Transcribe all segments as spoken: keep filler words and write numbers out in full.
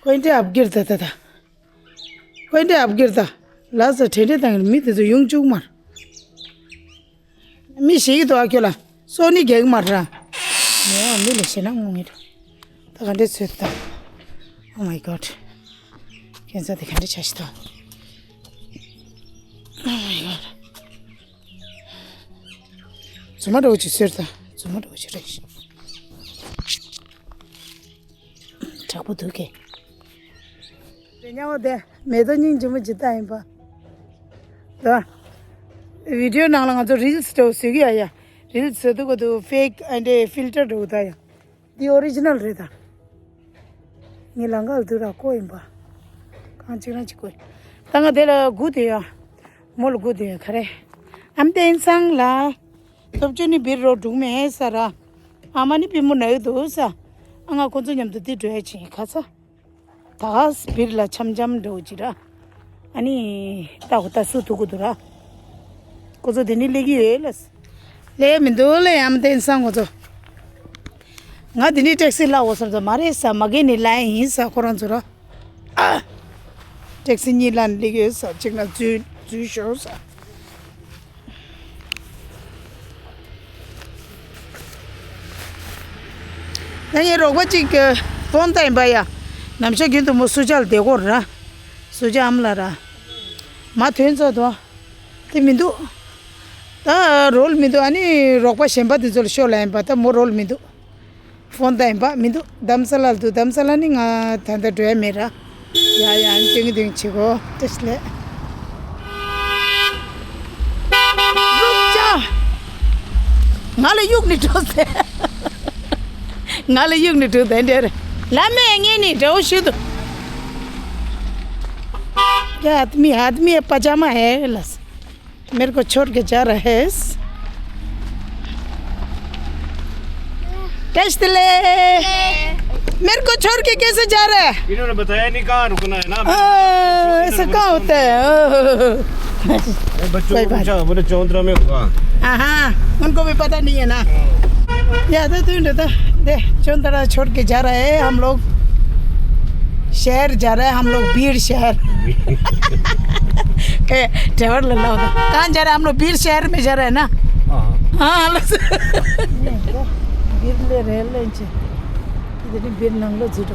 ཁོས་འདྲེ་ཨབ་གིར་ད་ད་ད། ཁོས་འདྲེ་ཨབ་གིར་ད། ལ་ས་དྲན་དྲན་བཏང་གི་མི་དེ་ཚོ་ཡོང་བཅུག་མར། མི་ཞིག་གི་དོ་ཨ་ཁྱོད་ལ་སོ་ནི་རྒྱག་མར་ར། མོ་མི་ལ་ཞེ་ན་ངོ་ངེ་འགྲོ། ད་ག་འདྲས་ཚོད་ད། Oh my god. ཁྱེད་ཚ་དེ་ག་འདྲས་ཆ་ཞིག་ད། Oh my god. རྫུན་མ་འདྲ་བོ་ཅིག་ཟེར་ད། རྫུན་མ་འདྲ་བོ་ཅིག་རེད། དྲག་པོ་འདུག་གས། དེ་ཉག་བ་དེ་མེ་ཏོག་སྙིང་རྗེ་མོ་ཇི་ལྟ་ཡིན་པ། ད། བི་ཌིའོ་ནང་ལ་ང་ཚོ་རིལ་སི་འདྲ་བོ་བཟོས་ཀྱི་ཡ་ཡ། རིལ་སི་བཟོ་དུས་གོ་དུ་ཕེག་ཨ་འདྲེ་ཕིལ་ཊར་འདྲ་བོ་ད་ཡ། འདི་ཨོ་རི་ཇི་ནལ་རེད་ད། ངའི་ལང་ཀ་ལ་དུས་ར་ཀོ་ཡིན་པ། གང་ཅིག་རང་ཅིག་ཀོ་ཡིན། ད་ང་དེ་ལ་སྒུག་དེ་ཡ། མོ་ལ་སྒུག་དེ་ཡ་ག་རེ། ཨམ་བསྟན་སང་ལ། སྟོབས་ཆུ་ནི་བིར་རོ་འགྲུག་མེད་ས་ར། ཨ་མ་ནི་བི་མོ་ན་ཡོད་དུ་ས། ཨ་ང་ཁོ་ཚོ་མཉམ་དུ་དེ་འགྲོ་ཡ་ཕྱིན་ཁ་ཚ། ད་ག་སི་བིར་ལ་འཆམ་འཆམ་འགྲོ་ཅི་ར། ཨ་ནི་ད་གོ་ད་སུ་ཐུག་གོ་དུ་ར། ཁོ་ཚོ་དེ་ནི་ལེགས་ཡོད་ལ། ལེགས་མི་འདུག་ལེ་ཨམ་བསྟན་སང་ཁོ་ཚོ། ང་དེ་ནི་ཊེག་སི་ལ་འོ་སོང་ཚོ་མ་རེད་ས་མ་གེ་ནི་ལ་ཡིན་ས་ཁོ་རང་ཚོ་ར། ཨ། ཊེག་སི་གཉིས་ལ་ལེགས་ཡོད་ས་གཅིག་ན་འཛུལ་འཛུལ་ཤོག་ས། ད་ངའི་རོགས་པ་གཅིག་གི་ཕོན་ད་ཡིན་པ་ཡ། ནམ་ཞག་རྒྱུན་དུ་མོ་སུ་ཇག་ལ་བསྡད་ཀོ་ར། སུ་ཇག་ཨམ་ལ་ར། མ་ཐོན་ཚོ་དོ། དེ་མི་འདུག་ད་རོལ་མི་འདུག་ཨ་ནི་རོགས་པ་གཞན་པ་དེ་ཚོ་ལ་ཤོག་ལ་ཡིན་པ་ད་མོ་རོལ་མི་འདུག་ཕོན་ད་ཡིན་པ་མི་འདུག་དྷ་རམ་ས་ལ་ལ་འདུག་དྷ་རམ་ས་ལ་ནི་ང་ད་ལྟ་འགྲོ་ཡ་མེད་ར། ཡ་ཡ་ཨ་ནི་ཏིང་ཏིང་བྱེད་གོ་ཏེ་སི་ལེ། རུག་ཅ། ང་ལ་གཡུག་ནི་འགྲོ་ཟེར། ང་ལ་གཡུག་ནི་འགྲོ་དེ་འདྲ་རེད། ལ་མེ་ངེ་ནི་འགྲོ་ཤུ་དུ། क्या आदमी आदमी है पजामा है लस। मेरे को छोड़ के जा रहा है। कैसे ले? मेरे को छोड़ के कैसे जा रहा है? इन्होंने बताया नहीं कहाँ रुकना है ना। हाँ, ऐसा कहाँ होता है? हाँ। बच्चों को पूछा, बोले चौंतरा में होगा। हाँ, हाँ, उनको भी पता नहीं है ना। या तो तू तो दे चौंतरा छोड़ के जा रहा है हम लोग। शहर जा रहा है हम लोग, बीर शहर। ए, ड्राइवर ले लो। कहाँ जा रहा है हम लोग? बीर शहर में जा रहा है ना? हाँ। हाँ, हेलो। बीर ले रहे ले इनसे। इधर बीर नंगलो जीरो।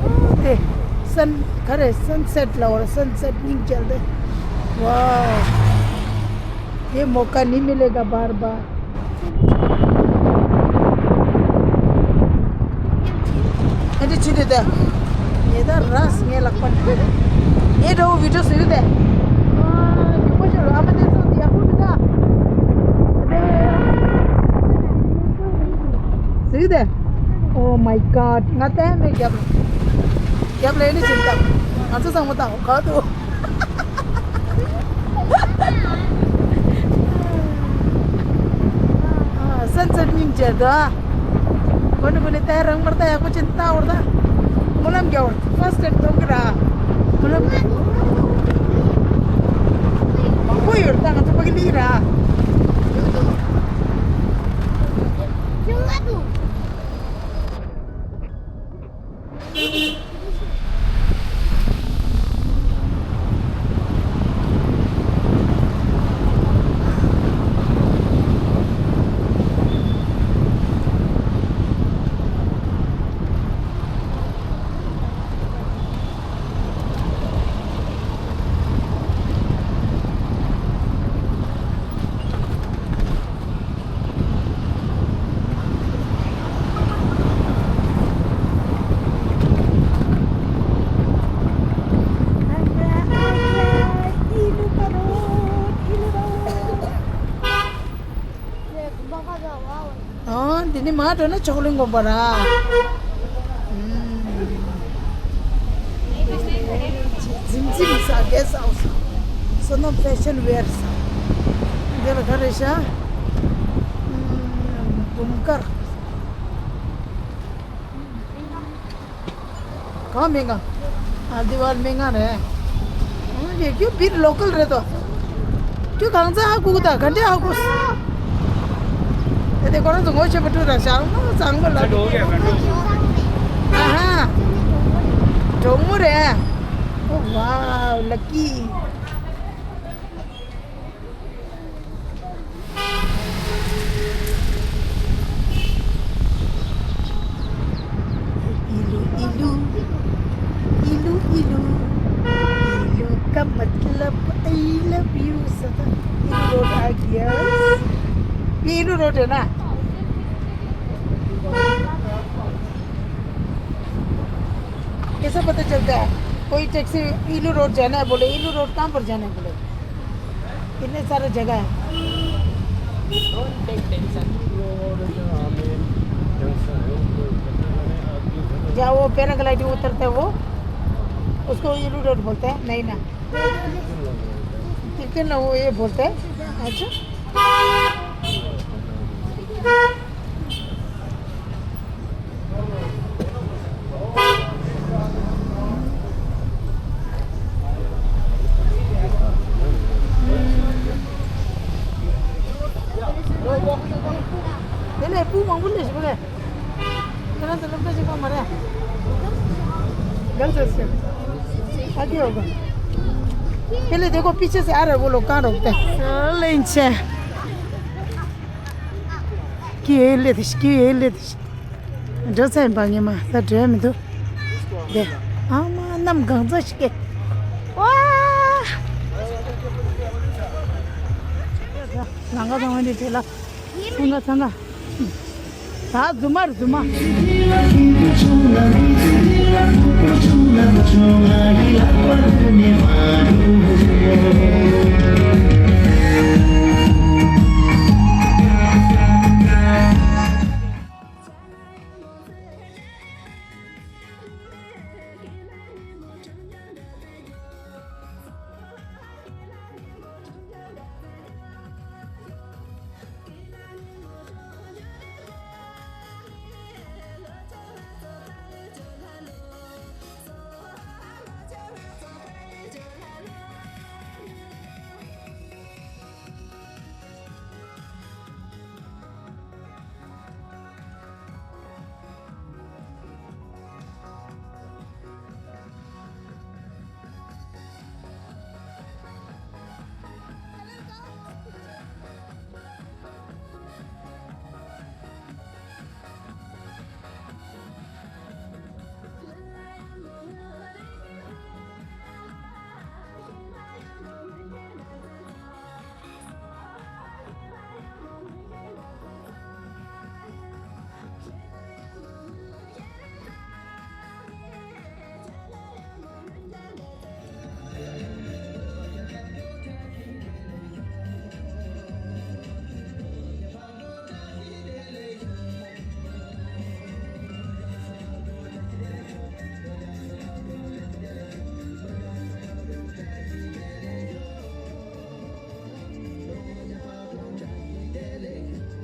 ཨོ་དེ་སན་ག་རེ་སན་སེཊ་ལ་འོ་རེ་སན་སེཊ་སྙིང་རྗེ་དེ། ཝའོ། ये मौका नहीं मिलेगा बार बार। ཨ་འདྲ་བྱེད་དུས་དེ། ངེད་ད་ར་སི་ངའི་ལག་པ་འདྲ། ངའི་འདྲ་བོ་བི་ཌིའོ་བཟོས་ཡོད་དེ། ཨ་ཉུང་མ་ཤོར་ཨ་མ་དེ་ཚོ་དེ་ཡག་པོ་མི་འདུག་བཟོས་ཡོད་དེ། Oh my god. ང་ལྟ་མེད་རྒྱབ་ལ། རྒྱབ་ལ་ཨེ་ནི་ཕྱིན་ད། ང་ཚོ་ཚང་མ་ད་ག་དུ། ཨ་སན་སེཊ་སྙིང་རྗེ་དོ། གོ་ནི་གོ་ནི་ད་རང་མར་ད་ཡག་པོ་ཅན་ད་བར་ད། སྨོན་ལམ་རྒྱག་བར་ད་ཕར་སི་ཊེབ་ཐོབ་གི་ར། སྨོན་ལམ་རྒྱག་མང་པོ་ཡོད་ད་ང་ཚོ་ཕ་གི་ལི་ར། ཨ་འདི་ནི་མ་འགྲོ་ན་ཕྱོགས་གླིང་དགོན་པ་ར། ཨུམ། འཛིན་འཛིན་ས་གེ་ས་འོ་ས། བསོད་ནམས་ཕེ་ཤན་ཝེར་ས། འདི་ལ་ག་རེ་ཤ། ཨུམ། འབུམ་དཀར། གང་མིན་གང་། ཨ་དི་ཝལ་མི་ང་རེད། ཨ་ཡེ་ཁྱོད་བིར་ལོ་ཀལ་རེད་དོ། ཁྱོད་གང་ཚ་ཧ་གོ་གི་ད་ག་འདྲ་ཧ་གོ། ཨེ་དེ་ཁོ་རང་ཚོ་ངོ་ཤེས་པ་སྤྲུལ་ར་ཞང་མ་བཟང་པོ་ལ། ཨ་ཧ། གྲོགས་མོ་རེད། ཨོ་ཝའོ་ལ་ཀི། इलू इलू इलू इलू इलू का मतलब I love you सदा। इलू रोड आ गया। ये इलू रोड है ना? कैसे पता चलता है? कोई टैक्सी इलू रोड जाना है बोले, इलू रोड कहाँ पर जाना है बोले, कितने सारे जगह है। Don't take tension. जहाँ वो पैराग्लाइडिंग उतरता है वो, उसको इलू रोड बोलते हैं, नहीं ना? कितने वो ये बोलते हैं। अच्छा। དེ་ནས་སྤུ་མང་པོ་སླེབས་ཤིག་པ་ལས། ཁྱེད་རང་ཚོ་སློབ་གྲྭ་ཆེན་པོ་མ་རེད། Girls hostel. आगे होगा। पहले देखो पीछे से आ रहा है वो लोग, कहाँ रोकते हैं। लेंचे। की ये ले दिस, की ये ले दिस। འགྲོ་ཚན་པ་ངེས་མ་ད་འགྲོ་མི་འདུག་དེ་ཨ་མ་གནམ་གང་ཚ་ཞིག་གེ། ཝ། ལང་ཀ་ཚང་མ་འདི་བྲེལ་ལ། ཚང་ག་ཚང་ག་ད་རྫུན་མ་རེད་རྫུན་མ།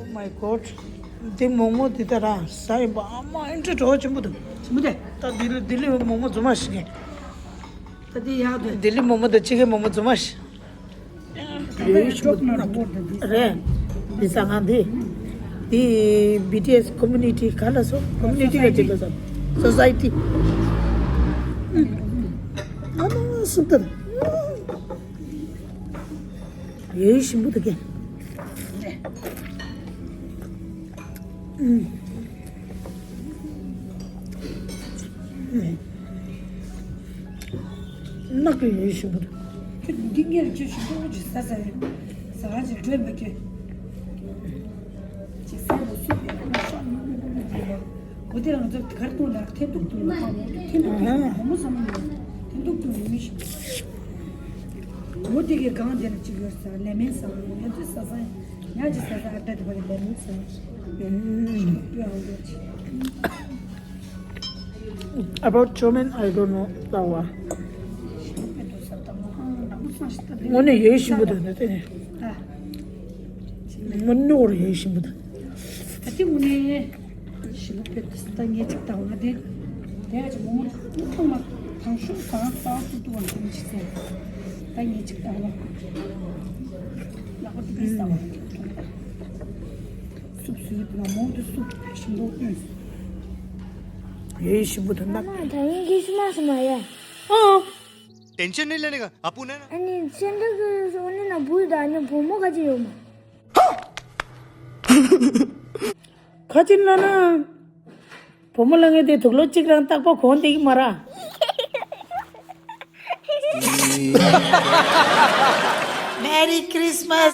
Oh my god. འདི་མོག་མོག་འདི་ད་ར་ཟ་ཡིན་པ་ཨ་མ་ཨེ་འདྲ་གྲོགས་ཆེན་པོ་འདུག་ཆེན་པོ་དེ། ད་ལྡི་ལི་ལྡི་ལི་མོག་མོག་རྫུན་མ་ཞིག་ཡིན། ད་འདི་ཡག་འདུག་ལྡི་ལི་མོག་མོག་དང་ཕྱི་རྒྱལ་མོག་མོག་རྫུན་མ་ཞིག་རེད། འདི་ཟ་ཁང་འདི། འདི་བི་ཊི་ཨེས་ཀོ་མུ་ནི་ཊི་ག་ལ་སོ་ཀོ་མུ་ནི་ཊི་ག་ཅིག་ལ་སོ་སོ་སའི་ཊི། ཨ་མ་སུ་ཏར། ཡོད་ཞིམ་པོ་འདུག་གས། ནག་གི་ཡོད་ཞིམ་པོ་འདུག་ཁྱོད་འདི་ངས་ཅི་ཞིམ་པོ་ཅིག་ཟ་ཟ་ཡིན། ཟ་ཅིག་འགྲོས་མི་སྐྱེ། ཅིག་ཟ་རུ་སུ་ཡོད་ན་ཤོག་ཡོད་ཡོད་ཡོད་ཡོད། འོ་དེ་རང་ཚོ་གར་གཏོང་ལ་ཐེ་གཏུག་ཏུ་ཐེ་གཏུག་ཏུ་མོ་མོ་ཟ་མ་ཡོད། ཐེ་གཏུག་ཏུ་མི་མི་ཤི། འོ་དེ་གའི་སྒང་དེ་ལ་གཅིག་ཡོད་ས་ལེ་མོན་ཟ་མ་ཡོད། ང་ཚོས་ཟ་ས་ཉ་ཅི་ཟ་ས་ཨ་ཏྲ་དེ་བ་གི་ལེ་མོན་ཟ་མ་ཡོད། About chow mein, I don't know. དངོས་གནས་ཡོད་ཞིམ་པོ་འདུག་ན་དེ་ནས། དངོས་གནས་ཡོད་ཞིམ་པོ་འདུག་ད་དེ་དངོས་གནས་ཞིམ་པོ་དཔེ་ད་ངས་ཅིག་བཏང་ང་དེ། དེ་ཡ་ཅིག་མོག་མོག་ཐུང་ཐུང་མ། ཤུགས་གང་གཙང་སུ་ཏུ་བ་ནི་ཅི་ཟེར། ད་ངས་ཅིག་བཏང་ལ། ལག་པ་ཏུ་པི་ཟ་བ། སུབ་སུ་ཡིད་ན་མོ་དུ་སུབ་ཞིམ་པོ་བཏོན། ཡེ་ཞིམ་པོ་དང་ནག་ད་ཡིན་གྱི་ཤི་མ་ཤི་མ་ཡ། ཨོ། ཏེན་ཤན་ནི་ལེ་ནི་ག་ཨ་པུ་ནེ་ན། ཨ་ནི་ཤན་ཏུ་གི་སོ་ནི་ན་བུ་ཡི་ད་ནི་བུ་མོ་ག་ཅི་ཡོད་མ། ཁ་ཅིག་ལ་ན། བུ་མོ་ལ་ངས་དེ་དུག་ལོ་གཅིག་རང་རྟག་པ་གོན་དེ་གི་མ་ར། Merry Christmas.